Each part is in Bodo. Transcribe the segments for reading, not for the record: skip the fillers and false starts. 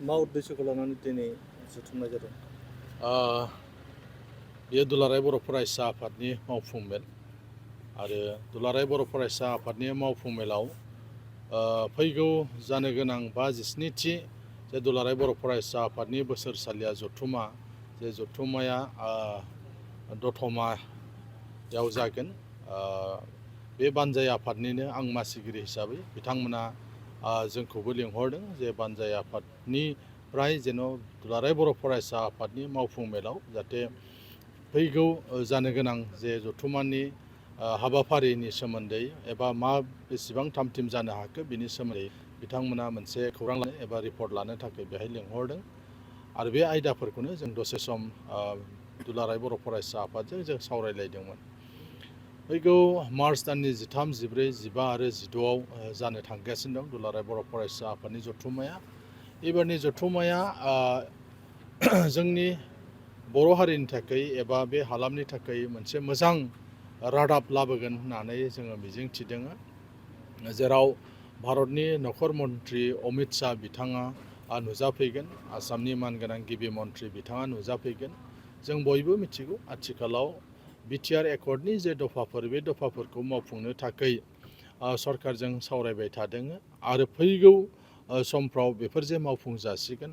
मा उद्देश्यखौ लानानै दिनै जथुमनाय जादों? बेयो दुलाराय बर' फरायसा आफादनि मावफुं मेल आरो दुलाराय बर' फरायसा आफादनि मावफुं मेलाव फैगौ जानो गोनां 57थि जे दुलाराय बर' फरायसा आफादनि बोसोरसालिया जथुमा जे जथुमाया दतमायाव जागोन। बे बानजाय आफादनिनो आं मासिगिरि हिसाबै बिथांमोना जोंखौबो लिंहरदों जे बानजाय आफादनिफ्राय जेन' दुलाराय बर' फरायसा आफादनि मावफुं मेलाव जाहाथे फैगौ जानो गोनां जे जथुमानि हाबाफारिनि सोमोन्दै एबा मा बेसेबां थामथिम जानो हाखो बिनि सोमोन्दै बिथांमोना मोनसे खौरां लानो एबा रिपर्ट लानो थाखाय बेहाय लिंहरदों आरो बे आयदाफोरखौनो जों दसे सम दुलाराय बर' फरायसा आफादजों जों सावरायलायदोंमोन। फैगौ मार्च दाननि 13, 14, 15 आरो 16आव जानो थांगासिनो दं दुलाराय बर' फरायसा आफादनि जथुम्माया। एबारनि जथुम्माया जोंनि बर' हारिनि थाखाय एबा बे हालामनि थाखाय मोनसे मोजां रादाब लाबोगोन होननानै जोङो मिजिंथिदों, जेराव भारतनि नखर मन्त्रि अमित शाह बिथाङा नुजाफैगोन, आसामनि मानगोनां गिबि मन्त्रि बिथाङा नुजाफैगोन। जों बयबो मिथिगौ आथिखालाव बिटिआर एकर्डनि जे दफाफोर बे दफाफोरखौ मावफुंनो थाखाय सरकारजों सावरायबाय थादों आरो फैगौ समफ्राव बेफोर जे मावफुं जासिगोन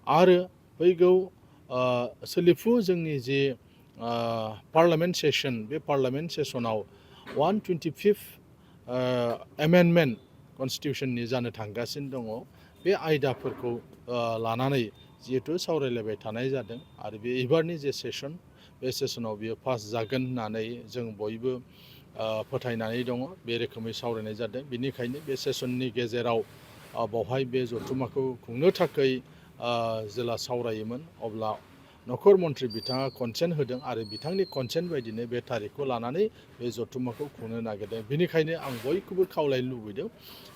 आरो फैगौ सोलिफु जोंनि जे पार्लामेन्ट सेसन बे पार्लामेन्ट सेसनाव 125 एमेन्डमेन्ट कनस्टिटिउसननि जानो थांगासिनो दङ। बे आयदाफोरखौ लानानै जिहेथु सावरायलायबाय थानाय जादों आरो बे एबारनि जे सेसन बे सेसनाव बियो पास जागोन होननानै जों बयबो फोथायनानै दङ। बे रोखोमै सावरायनाय जादों। बेनिखायनो बे सेसननि गेजेराव बावहाय बे जथुम्माखौ खुंनो थाखाय जेला सावरायोमोन अब्ला नखर मन्त्रि बिथाङा कनसेन्ट होदों आरो बिथांनि कनसेन्ट बायदिनो बे थारिखखौ लानानै बे जथुम्माखौ खुंनो नागिरदों। बेनिखायनो आं बयखौबो खावलायनो लुबैदों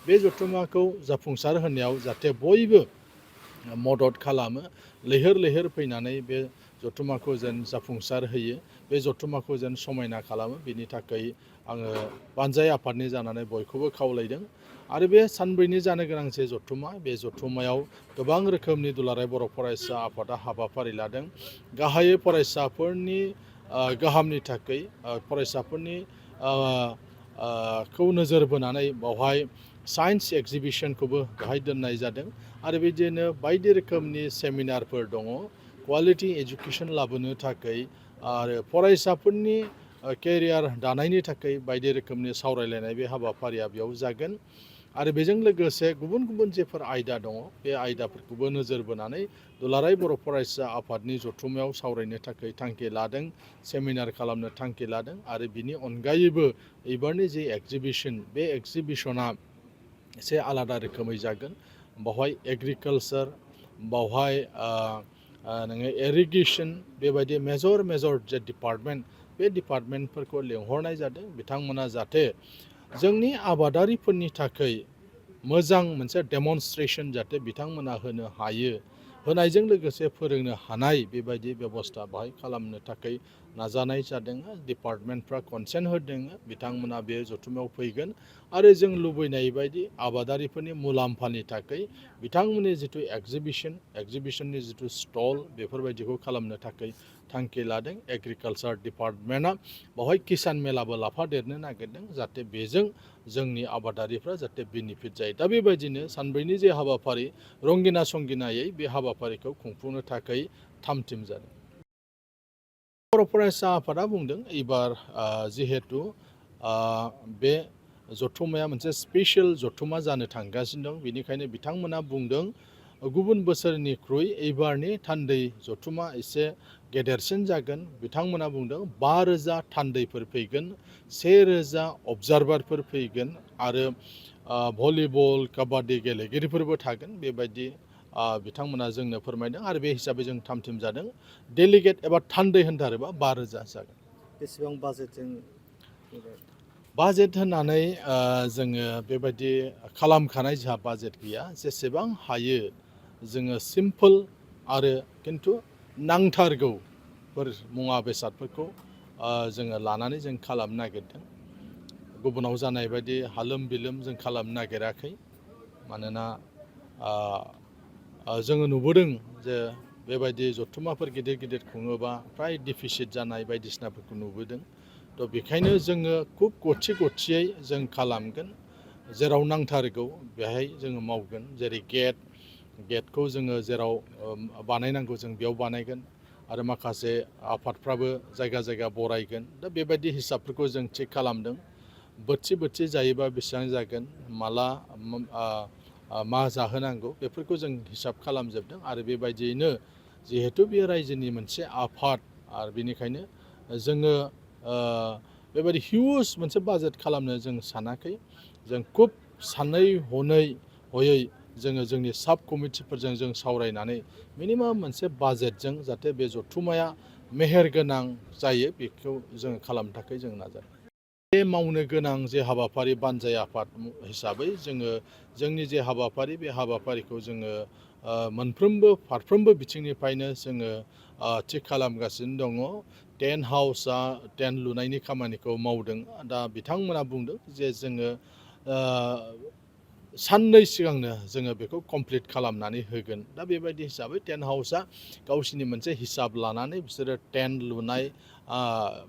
बे जथुम्माखौ जाफुंसार होनायाव जाहाथे बयबो मदद खालामो, लैहोर लैहोर फैनानै बे जथुम्माखौ जेन जाफुंसार होयो, बे जथुम्माखौ जेन समायना खालामो, बिनि थाखाय आङो बानजाय आफादनि जानानै बयखौबो खावलायदों। आरो बे सानब्रैनि जानो गोनां जे जथुम्मा बे जथुम्मायाव गोबां रोखोमनि दुलाराय बर' फरायसा आफादा हाबाफारि लादों। गाहायै फरायसाफोरनि गाहामनि थाखाय फरायसाफोरनि खौ नोजोर बोनानै बावहाय साइन्स एक्जिबिसनखौबो बेहाय दोननाय जादों आरो बिदिनो बायदि रोखोमनि सेमिनारफोर दङ कुवालिटि एजुकेसन लाबोनो थाखाय आरो फरायसाफोरनि केरियार दानायनि थाखाय बायदि रोखोमनि सावरायलायनाय बे हाबाफारिया बेयाव जागोन। आरो बेजों लोगोसे गुबुन गुबुन जेफोर आयदा दङ बे आयदाफोरखौबो नोजोर बोनानै दुलाराय बर' फरायसा आफादनि जथुम्मायाव सावरायनो थाखाय थांखि लादों, सेमिनार खालामनो थांखि लादों। आरो बिनि अनगायैबो एबारनि जे एक्जिबिसन बे एक्जिबिसना एसे आलादा रोखोमै जागोन। बावहाय एग्रिकालसार, बावहाय नोङो इरिगेसन, बेबायदि मेजर मेजर जे डिपार्टमेन्ट बे डिपार्टमेन्टफोरखौ लिंहरनाय जादों। बिथांमोना जाहाथे जोंनि आबादारिफोरनि थाखाय मोजां मोनसे डेमनस्ट्रेसन जाहाथे बिथांमोना होनो हायो, होनायजों लोगोसे फोरोंनो हानाय बेबायदि बेबस्था बाहाय खालामनो थाखाय नाजानाय जादों। डिपार्टमेन्टफ्रा कनसेन्ट होदों, बिथांमोना बे जथुम्मायाव फैगोन आरो जों लुबैनाय बायदि आबादारिफोरनि मुलाम्फानि थाखाय बिथांमोननि जिथु एक्जिबिसननि जिथु स्टल बेफोरबायदिखौ खालामनो थाखाय थांखि लादों। एग्रिकालसार डिपार्टमेन्टआ बावहाय किसान मेलाबो लाफादेरनो नागिरदों जाहाथे बेजों जोंनि आबादारिफ्रा जाहाथे बेनिफिट जायो। दा बेबायदिनो सानब्रैनि जे हाबाफारि रंगिना संगिनायै बे हाबाफारिखौ खुंफुंनो थाखाय थामथिम जादों। बर' फरायसा आफादा बुंदों एबार जिहेथु बे जथुम्माया मोनसे स्पेसियेल जथुम्मा जानो थांगासिनो दं, बेनिखायनो बिथांमोना बुंदों गुबुन बोसोरनिख्रुइ एबारनि थान्दै जथुम्मा एसे गेदेरसिन जागोन। बिथांमोना बुंदों 5,000 थान्दैफोर फैगोन, 1,000 अबजारभारफोर फैगोन आरो भलिबल, काबादि गेलेगिरिफोरबो थागोन। बेबायदि बिथांमोना जोंनो फोरमायदों आरो बे हिसाबै जों थामथिम जादों। डेलिगेट एबा थान्दै होनथारोबा 5,000 जागोन। बेसेबां बाजेटजों? बाजेट होननानै जोङो बेबायदि खालामखानाय जोंहा बाजेट गैया। जेसेबां हायो जोङो सिम्पोल आरो खिन्थु नांथारगौफोर मुवा बेसादफोरखौ जोङो लानानै जों खालामनो नागिरदों। गुबुनाव जानाय बायदि हालोम बिलोम जों खालामनो नागिराखै, मानोना जोङो नुबोदों जे बेबायदि जथुम्माफोर गिदिर गिदिर खुङोबा फ्राय डिफिसिट जानाय बायदिसिनाफोरखौ नुबोदों। थ' बेखायनो जोङो खुब गथि गथियै जों खालामगोन, जेराव नांथारगौ बेहाय जोङो मावगोन। जेरै गेटखौ जोङो जेराव बानायनांगौ जों बेयाव बानायगोन आरो माखासे आफादफ्राबो जायगा जायगा बरायगोन। दा बेबायदि हिसाबफोरखौ जों थिग खालामदों। बोथिसे जायोबा बेसेबां जागोन, माला मा जाहोनांगौ बेफोरखौ जों हिसाब खालामजोबदों। आरो बेबायदियैनो जिहेथु बे रायजोनि मोनसे आफाद आरो बेनिखायनो जोङो बेबायदि हिउज मोनसे बाजेट खालामनो जों सानाखै। जों खुब सानै हयै जोङो जोंनि साब कमिटिफोरजों जों सावरायनानै मिनिमाम मोनसे बाजेटजों जाहाथे बे जथुम्माया मेहेरगोनां जायो बेखौ जोङो खालामनो थाखाय जों नाजादों। बे मावनो गोनां जे हाबाफारि बानजाय आफाद हिसाबै जोङो जोंनि जे हाबाफारि बे हाबाफारिखौ जोङो फारफ्रोमबो बिथिंनिफ्रायनो जोङो थिग खालामगासिनो दङ। टेन्ट लुनायनि खामानिखौ मावदों। दा बिथांमोना बुंदों जे जोङो साननै सिगांनो जोङो बेखौ कमप्लिट खालामनानै होगोन। दा बेबायदि हिसाबै टेन्ट हाउसआ गावसिनि मोनसे हिसाब लानानै बिसोरो टेन्ट लुनाय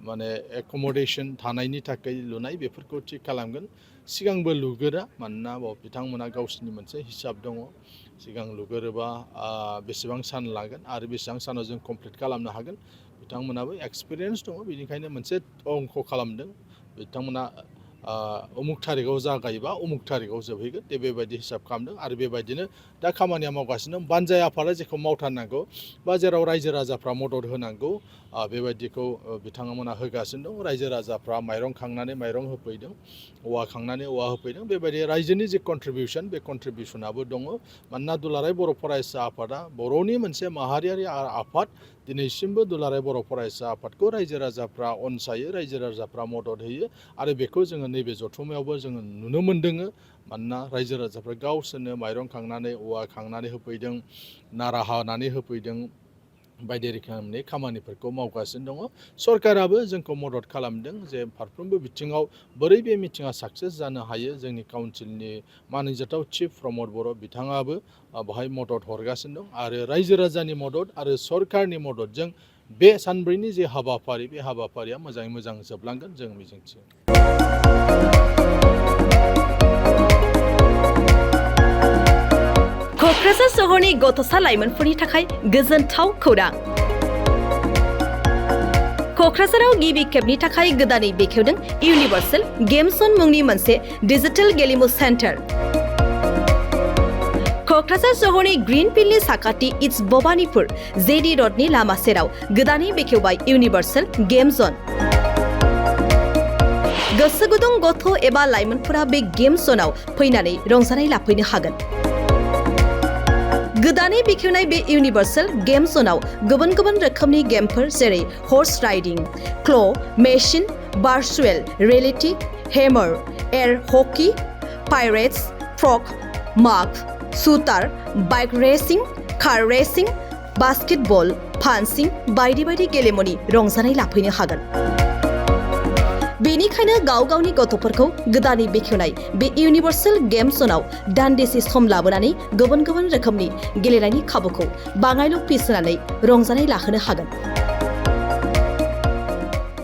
माने एकमडेसन थानायनि थाखाय लुनाय बेफोरखौ थिग खालामगोन। सिगांबो लुगोरा, मानोना बिथांमोना गावसिनि मोनसे हिसाब दङ। सिगां लुगोरोबा बेसेबां सान लागोन आरो बेसेबां सानाव जों कमप्लिट खालामनो हागोन, बिथांमोनाबो एक्सपिरियेन्स दङ। बेनिखायनो मोनसे अंक खालामदों। बिथांमोना उमुक थारिखआव जागायोबा उमुक थारिखआव जोबहैगोन। बेबायदि हिसाब खालामदों आरो बेबायदिनो दा खामानिया मावगासिनो दं। बानजाय आफादा जेखौ मावथारनांगौ बा जेराव रायजो राजाफ्रा मदद होनांगौ बेबायदिखौ बिथांमोना होगासिनो दं। रायजो राजाफ्रा माइरं खांनानै माइरं होफैदों, औवा खांनानै औवा होफैदों। बेबायदि रायजोनि जे कन्ट्रिबिउसन बे कन्ट्रिबिउसनाबो दङ। मानोना दुलाराय बर' फरायसा आफादा बर'नि मोनसे माहारियारि आफाद। दिनैसिमबो दुलाराय बर' फरायसा आफादखौ रायजो राजाफ्रा अनसायो, रायजो राजाफ्रा मदद होयो आरो बेखौ जोङो नैबे जथुम्मायावबो जोङो नुनो मोनदों। मानोना रायजो राजाफ्रा गावसोरनो माइरं खांनानै औवा खांनानै होफैदों, नारा हानानै होफैदों, बायदि रोखोमनि खामानिफोरखौ मावगासिनो दङ। सरकाराबो जोंखौ मदद खालामदों जे फारफ्रोमबो बिथिङाव बोरै बे मिटिङा साक्सेस जानो हायो। जोंनि काउन्सिलनि मानैजाथाव चिफ प्रमद बर' बिथाङाबो बेहाय मदद हरगासिनो दं। आरो रायजो राजानि मदद आरो सरकारनि मददजों बे सानब्रैनि जे हाबाफारि बे हाबाफारिया मोजाङै मोजां जोबलांगोन जों मिजिंथियो। क'क्राझार सहरनि गथ'सा लाइमोनफोरनि थाखाय गोजोनथाव खौरां। क'क्राझाराव गिबि खेबनि थाखाय गोदानै बेखेवदों इउनिभार्सेल गेम जन मुंनि मोनसे डिजिटेल गेलेमु सेन्टार। क'क्राझार सहरनि ग्रीन फिल्डनि साखाथि इट्स भबानिपुर जेडि रडनि लामा सेराव गोदानै बेखेवबाय इउनिभार्सेल गेम जन। गोसो गुदुं गथ' एबा लाइमोनफोरा बे गेम जनाव फैनानै रंजानाय लाफैनो हागोन। गोदानै बेखेवनाय बे इउनिभार्सेल गेम जनाव गुबुन गुबुन रोखोमनि गेमफोर जेरै horse riding, claw', machine, virtual reality, hammer, air hockey, pirates, frog, माग, shooter, bike racing, car racing, basketball, fencing बायदि बायदि गेलेमुनि रंजानाय लाफैनो हागोन। बेनिखायनो गाव गावनि गथ'फोरखौ गोदानै बेखेवनाय बे इउनिभार्सेल गेम जनाव दान्दिसे सम लाबोनानै गुबुन गुबुन रोखोमनि गेलेनायनि खाबुखौ बाङायल' फिस होनानै रंजानाय लाहोनो हागोन।